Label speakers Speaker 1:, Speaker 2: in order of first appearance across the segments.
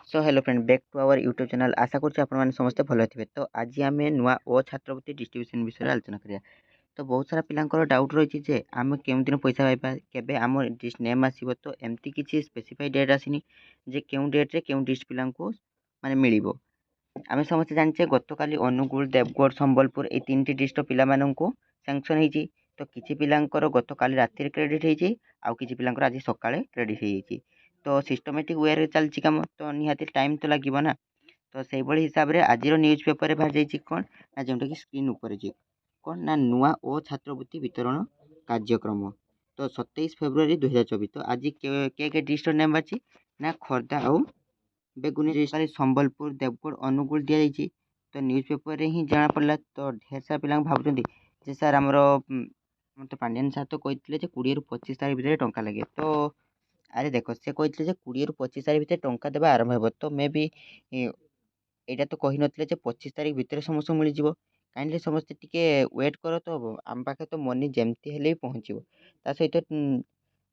Speaker 1: So hello friend, back to our YouTube channel. ଆଶା କରୁଛି ଆପଣମାନେ ସମସ୍ତେ ଭଲ ଥିବେ। ତ ଆଜି ଆମେ ନୂଆ ଓ ଛାତ୍ରବୃତ୍ତି ଡିଷ୍ଟ୍ରିବ୍ୟୁସନ୍ ବିଷୟରେ ଆଲୋଚନା କରିବା। ତ ବହୁତ ସାରା ପିଲାଙ୍କର ଡାଉଟ୍ ରହିଛି ଯେ ଆମେ କେଉଁଦିନ ପଇସା ପାଇବା, କେବେ ଆମ ଡିଷ୍ଟ ନେମ୍ ଆସିବ। ତ ଏମିତି କିଛି ସ୍ପେସିଫାଇ ଡେଟ୍ ଆସିନି ଯେ କେଉଁ ଡେଟ୍ରେ କେଉଁ ଡିଷ୍ଟ ପିଲାଙ୍କୁ ମାନେ ମିଳିବ। ଆମେ ସମସ୍ତେ ଜାଣିଛେ, ଗତକାଲି ଅନୁଗୁଳ, ଦେବଗଡ଼, ସମ୍ବଲପୁର ଏଇ ତିନିଟି ଡିଷ୍ଟ୍ରିକ୍ଟର ପିଲାମାନଙ୍କୁ ସାଙ୍କସନ୍ ହେଇଛି। ତ କିଛି ପିଲାଙ୍କର ଗତକାଲି ରାତିରେ କ୍ରେଡ଼ିଟ୍ ହେଇଛି, ଆଉ କିଛି ପିଲାଙ୍କର ଆଜି ସକାଳେ କ୍ରେଡ଼ିଟ୍ ହେଇଯାଇଛି। ତ ସିଷ୍ଟମେଟିକ୍ ୱେରେ ଚାଲିଛି କାମ, ତ ନିହାତି ଟାଇମ୍ ତ ଲାଗିବ ନା। ତ ସେଇଭଳି ହିସାବରେ ଆଜିର ନ୍ୟୁଜ୍ ପେପରରେ ବାହାରିଯାଇଛି କ'ଣ ନା, ଯେଉଁଟାକି ସ୍କ୍ରିନ୍ ଉପରେ ଅଛି, କ'ଣ ନା ନୂଆ ଓ ଛାତ୍ରବୃତ୍ତି ବିତରଣ କାର୍ଯ୍ୟକ୍ରମ। ତ 27 ଫେବୃଆରୀ 2024। ତ ଆଜି କେ କେ ଡିଷ୍ଟ୍ରିକ୍ଟ ନେମ୍ ଅଛି ନା ଖୋର୍ଦ୍ଧା ଆଉ ବେଗୁନି, ସମ୍ବଲପୁର, ଦେବଗଡ଼, ଅନୁଗୁଳ ଦିଆଯାଇଛି। ତ ନ୍ୟୁଜ୍ ପେପରରେ ହିଁ ଜଣାପଡ଼ିଲା। ତ ଢେର ସାରା ପିଲାଙ୍କୁ ଭାବୁଛନ୍ତି ଯେ ସାର୍, ଆମର ତ ପାଣ୍ଡିଆନ ସାର୍ ତ କହିଥିଲେ ଯେ 20ରୁ 25 ତାରିଖ ଭିତରେ ଟଙ୍କା ଲାଗେ। ତ ଆରେ ଦେଖ, ସେ କହିଥିଲେ ଯେ 20ରୁ 25 ତାରିଖ ଭିତରେ ଟଙ୍କା ଦେବା ଆରମ୍ଭ ହେବ। ତ ମେ ବି ଏଇଟା ତ କହିନଥିଲେ ଯେ 25 ତାରିଖ ଭିତରେ ସମସ୍ତଙ୍କୁ ମିଳିଯିବ। କାଇଣ୍ଡଲି ସମସ୍ତେ ଟିକେ ୱେଟ୍ କର। ତ ଆମ ପାଖରେ ତ ମନି ଯେମିତି ହେଲେ ବି ପହଞ୍ଚିବ। ତା ସହିତ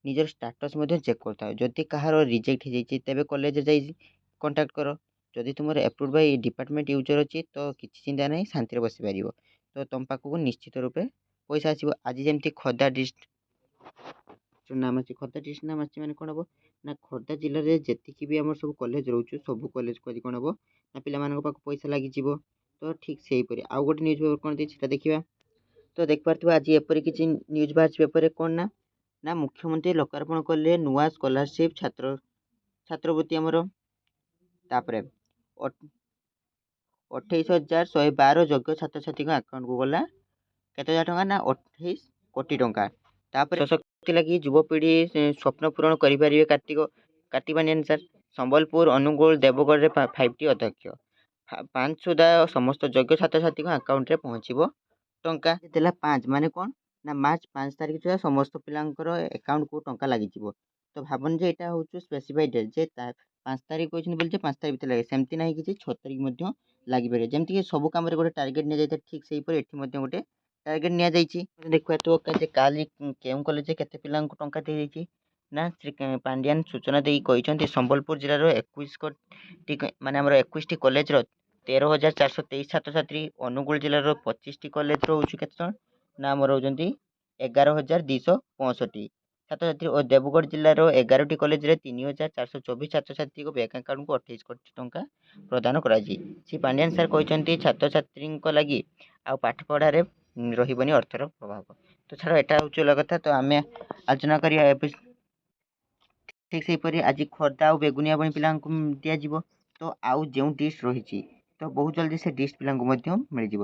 Speaker 1: ନିଜର ଷ୍ଟାଟସ୍ ମଧ୍ୟ ଚେକ୍ କରୁଥାଅ। ଯଦି କାହାର ରିଜେକ୍ଟ ହେଇଯାଇଛି, ତେବେ କଲେଜରେ ଯାଇ କଣ୍ଟାକ୍ଟ କର। ଯଦି ତୁମର ଆପ୍ରୁଭ୍ ବାଇ ଡିପାର୍ଟମେଣ୍ଟ ୟୁଜର୍ ଅଛି, ତ କିଛି ଚିନ୍ତା ନାହିଁ, ଶାନ୍ତିରେ ବସିପାରିବ। ତ ତୁମ ପାଖକୁ ନିଶ୍ଚିତ ରୂପେ ପଇସା ଆସିବ। ଆଜି ଯେମିତି ଖୋର୍ଦ୍ଧା ଡିଷ୍ଟ୍ରିକ୍ଟ ନାମ ଅଛି। ଖୋର୍ଦ୍ଧା ଡିଷ୍ଟ୍ରିକ୍ଟ ନାମ ଆସିଛି ମାନେ କ'ଣ ହେବ ନା, ଖୋର୍ଦ୍ଧା ଜିଲ୍ଲାରେ ଯେତିକି ବି ଆମର ସବୁ କଲେଜ ରହୁଛୁ, ସବୁ କଲେଜକୁ ଆଜି କ'ଣ ହେବ ନା, ପିଲାମାନଙ୍କ ପାଖକୁ ପଇସା ଲାଗିଯିବ। ତ ଠିକ୍ ସେହିପରି ଆଉ ଗୋଟେ ନ୍ୟୁଜ୍ ପେପର୍ କ'ଣ ଦେଇଛି, ସେଟା ଦେଖିବା। ତ ଦେଖିପାରୁଥିବେ, ଆଜି ଏପରି କିଛି ନ୍ୟୁଜ୍ ବାହାରିଛି ପେପରରେ। କ'ଣ ନା ମୁଖ୍ୟମନ୍ତ୍ରୀ ଲୋକାର୍ପଣ କଲେ ନୂଆ ସ୍କଲାରସିପ୍ ଛାତ୍ରବୃତ୍ତି ଆମର। ତାପରେ 28,112 ଯୋଗ୍ୟ ଛାତ୍ରଛାତ୍ରୀଙ୍କ ଆକାଉଣ୍ଟକୁ ଗଲା କେତେ ହଜାର ଟଙ୍କା ନା 28 କୋଟି ଟଙ୍କା। ତାପରେ ସଶକ୍ତି ଲାଗି ଯୁବପିଢ଼ି ସ୍ୱପ୍ନ ପୂରଣ କରିପାରିବେ, କାର୍ତ୍ତିକ ପାଣ୍ଡିଆନ ସାର୍। ସମ୍ବଲପୁର, ଅନୁଗୁଳ, ଦେବଗଡ଼ରେ 5ଟି ଅଧ୍ୟକ୍ଷ। 5 ସୁଦ୍ଧା ସମସ୍ତ ଯୋଗ୍ୟ ଛାତ୍ରଛାତ୍ରୀଙ୍କ ଆକାଉଣ୍ଟରେ ପହଞ୍ଚିବ ଟଙ୍କା। ଦେଲା 5 ମାନେ କ'ଣ ନା, ମାର୍ଚ୍ଚ 5 ତାରିଖ ସୁଦ୍ଧା ସମସ୍ତ ପିଲାଙ୍କର ଆକାଉଣ୍ଟକୁ ଟଙ୍କା ଲାଗିଯିବ। ତ ଭାବନି ଯେ ଏଇଟା ହେଉଛି ସ୍ପେସିଫାଇଡ୍ ଡେଟ୍ ଯେ 5 ତାରିଖ କହିଛନ୍ତି ବୋଲି ଯେ 5 ତାରିଖ ଭିତରେ ଲାଗେ, ସେମିତି ନାହିଁ କିଛି। 6 ତାରିଖ ମଧ୍ୟ ଲାଗିପାରିବ। ଯେମିତିକି ସବୁ କାମରେ ଗୋଟେ ଟାର୍ଗେଟ୍ ନିଆଯାଇଥାଏ, ଠିକ୍ ସେହିପରି ଏଠି ମଧ୍ୟ ଗୋଟେ ଟାର୍ଗେଟ୍ ନିଆଯାଇଛି। ଦେଖିପାରୁଥିବ ଯେ କାଲି କେଉଁ କଲେଜରେ କେତେ ପିଲାଙ୍କୁ ଟଙ୍କା ଦିଆଯାଇଛି ନା, ଶ୍ରୀ ପାଣ୍ଡିଆନ ସୂଚନା ଦେଇ କହିଛନ୍ତି, ସମ୍ବଲପୁର ଜିଲ୍ଲାର 21ଟି, ମାନେ ଆମର 21ଟି କଲେଜର 13,423 ଛାତ୍ରଛାତ୍ରୀ, ଅନୁଗୁଳ ଜିଲ୍ଲାର 25ଟି କଲେଜର ହେଉଛି କେତେ ଜଣ ନା, ଆମର ହେଉଛନ୍ତି 11,265 ଛାତ୍ରଛାତ୍ରୀ ଓ ଦେବଗଡ଼ ଜିଲ୍ଲାର 11ଟି କଲେଜରେ 3424 ଛାତ୍ରଛାତ୍ରୀଙ୍କ ବ୍ୟାଙ୍କ ଆକାଉଣ୍ଟକୁ 28 କୋଟି ଟଙ୍କା ପ୍ରଦାନ କରାଯାଇଛି। ଶ୍ରୀ ପାଣ୍ଡିଆନ ସାର୍ କହିଛନ୍ତି, ଛାତ୍ରଛାତ୍ରୀଙ୍କ ଲାଗି ଆଉ ପାଠପଢ଼ାରେ ରହିବନି ଅର୍ଥର ପ୍ରଭାବ। ତ ଛାଡ଼, ଏଟା ହେଉଛି ଅଲଗା କଥା। ତ ଆମେ ଆଲୋଚନା କରିବା ଏବେ। ଠିକ୍ ସେହିପରି ଆଜି ଖୋର୍ଦ୍ଧା ଆଉ ବେଗୁନିଆ ଭଳି ପିଲାଙ୍କୁ ଦିଆଯିବ। ତ ଆଉ ଯେଉଁ ଡିଷ୍ଟ ରହିଛି, ତ ବହୁତ ଜଲ୍ଦି ସେ ଡିଷ୍ଟ ପିଲାଙ୍କୁ ମଧ୍ୟ ମିଳିଯିବ।